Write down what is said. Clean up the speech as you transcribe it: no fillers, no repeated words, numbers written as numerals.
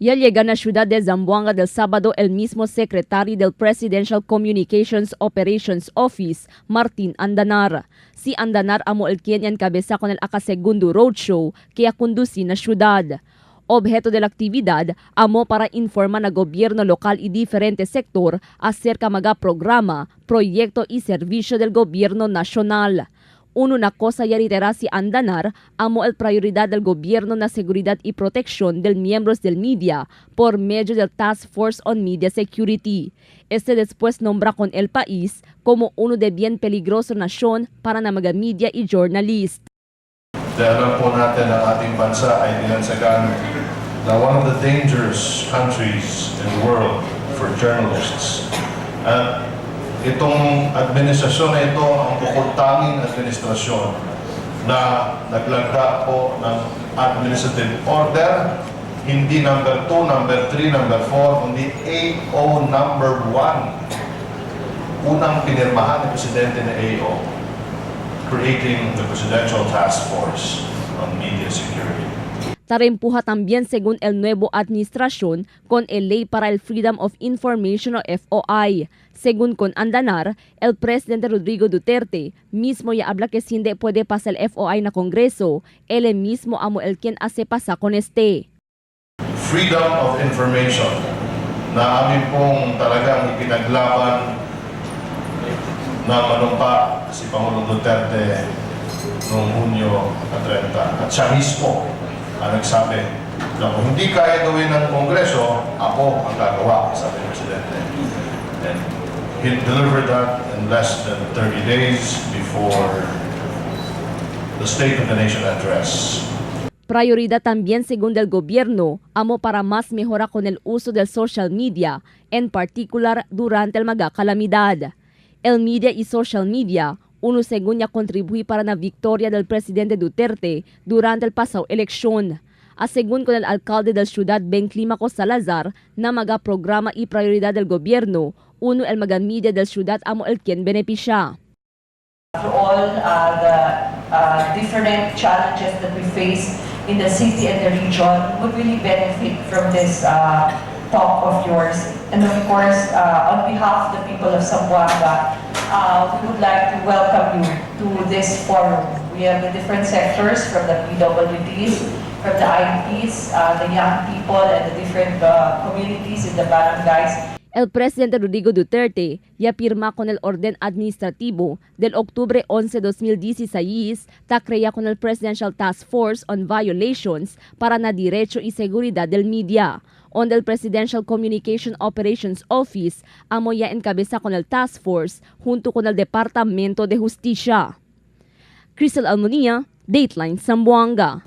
Ya llega a la ciudad de Zamboanga del sábado el mismo secretario del Presidential Communications Operations Office, Martin Andanar. Si Andanar amo el quien encabeza con el akasegundo roadshow que conduce na ciudad. Objeto de la actividad amo para informar na gobierno local y diferente sector acerca maga programa, proyecto y servicio del gobierno nacional. Uno na cosa yaritera si Andanar amo el prioridad del gobierno na seguridad y protección del miembros del media por medio del Task Force on Media Security. Este después nombra con el país como uno de bien peligroso nación para na mga media y journalist. Dahil alam po natin ang ating bansa ay nilansagan na one of the dangerous countries in the world for journalists. At itong administrasyon na ito ang bukod tanging administrasyon na naglagda po ng administrative order, hindi number 2, number 3, number 4, kundi AO number 1. Unang pinirmahan ni Presidente na AO, creating the Presidential Task Force on Media Security. Tarempuja también según el nuevo administración con el Ley para el Freedom of Information o FOI. Según con Andanar, el presidente Rodrigo Duterte mismo ya habla que sinde puede pasar el FOI na Congreso, él mismo amo el quien hace pasa con este. Freedom of Information na amin pong talagang ipinaglaban na manumpa si Pangulong Duterte noong Hunyo 30. At siya mismo ang nagsabi na kung hindi kaya gawin ng Kongreso, ako ang gagawa, sabi ng Presidente. And he delivered that in less than 30 days before the State of the Nation Address. Prioridad también según del gobierno, amo para más mejora con el uso del social media, en particular durante el maga calamidad. El media y social media, uno según ya contribuye para la victoria del presidente Duterte durante el pasado elección. A según con el alcalde del ciudad Ben Clímaco Salazar, na maga programa y prioridad del gobierno, uno el maga media del ciudad amo el quien beneficia. To all the different challenges that we face in the city and the region would really benefit from this talk of yours. And of course, on behalf of the people of Zamboanga, we would like to welcome you to this forum. We have the different sectors from the PWDs, from the IPs, the young people, and the different communities in the barangays. El presidente Rodrigo Duterte ya firma con el orden administrativo del octubre 11, 2016 ta crea con el Presidential Task Force on Violations para na derecho y seguridad del media, donde el Presidential Communication Operations Office amo ya encabeza con el Task Force junto con el Departamento de Justicia. Crystal Almonia, Dateline Zamboanga.